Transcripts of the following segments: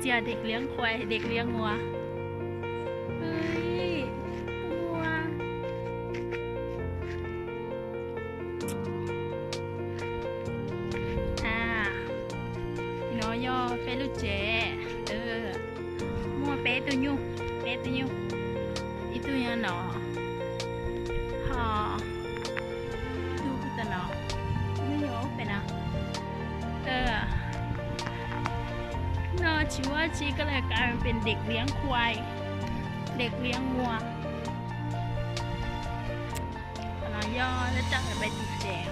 ເສຍເດັກລ້ຽງຄວາຍ ເດັກລ້ຽງງົວ. ເອີຍ ງົວ. ອາ ເນາະ ຍໍເປລູເຈ ເອີ ມົວເປຕູຍຸ ເປຕູຍຸ ອີຕູຍະເນາະ ຮໍ ດູຄືຕະເນາະ ມີໂອເປນອະ ເອີ ເນາະ ຊິວ່າຊິກໍເລີຍກາຍເປັນເດັກລ້ຽງຄວາຍ ເດັກລ້ຽງງົວ ເນາະ ຍໍແລ້ວຈັກໄປຕິດແຈງ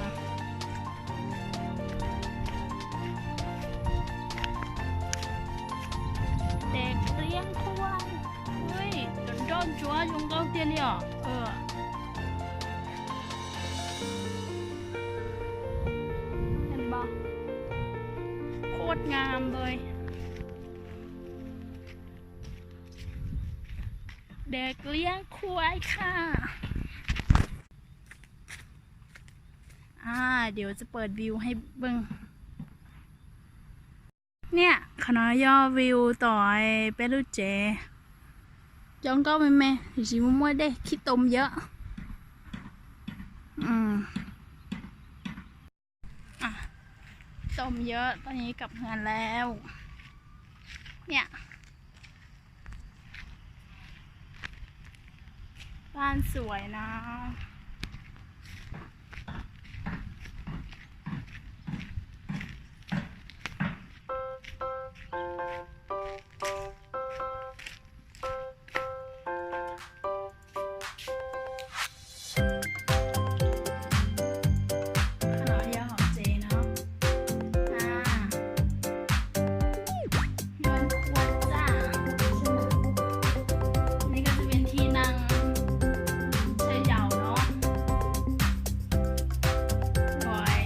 ເດັກລ້ຽງຄວາຍ ເຮີ້ຍ ດອນດອນຈົວ ຢອງເກົາຕຽນເລີຍ ເອີ ເຫັນບໍ່ ໂຄດງາມເລີຍ ເດັກລ້ຽງຄວາຍຄ່ະ. ອາ ດຽວຈະເປີດວິວໃຫ້ເບິ່ງ ເນຍ ຂະນ້ອຍຍໍວິວຕອຍເປລູເຈ ຢອງເກົາແມ່ນແມ່ ຊິມົວໆເດ້ ຂີ້ຕົມເຍີະ ອືມ. ອ່ะ ต้มเยอะ ตอนนี้กลับเฮือนแล้ว เนี่ย บ้านสวยนะ ขะນ້ອຍຍໍຫອມເຈເນາະ ອ່າ ເຮືອນຄົວຈ້າ ນີ້ກໍຈະເປັນທີ່ນັ່ງໃຊ້ເຍົາເນາະ ໂດຍ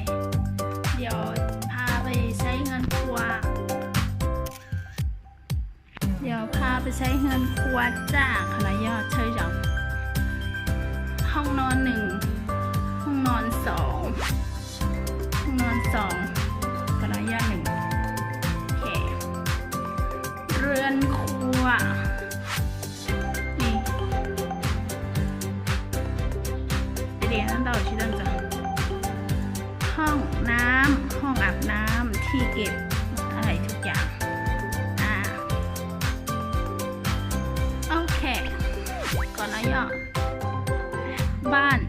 ດຽວພາໄປໃຊ້ເຮືອນຄົວ. ດຽວພາໄປໃຊ້ເຮືອນຄົວຈ້າ ຂະນ້ອຍຍໍໃຊ້ເຈົ້າ ຫ້ອງນອນໜຶ່ງ ຫ້ອງນອນສອງ ຫ້ອງນອນສອງ ຂະນ້ອຍຍໍໜຶ່ງ ໂອເຄ ເຮືອນຄົວ ນີ້ ເດ ນັ້ນເຮົາຊິເລີ່ມຈາກ ຫ້ອງນ້ຳ ຫ້ອງອາບນ້ຳ ທີ່ເກັບອາໄລທຸກຢ່າງ ອາ ໂອເຄ ກໍລະເນາະ ບ້ານ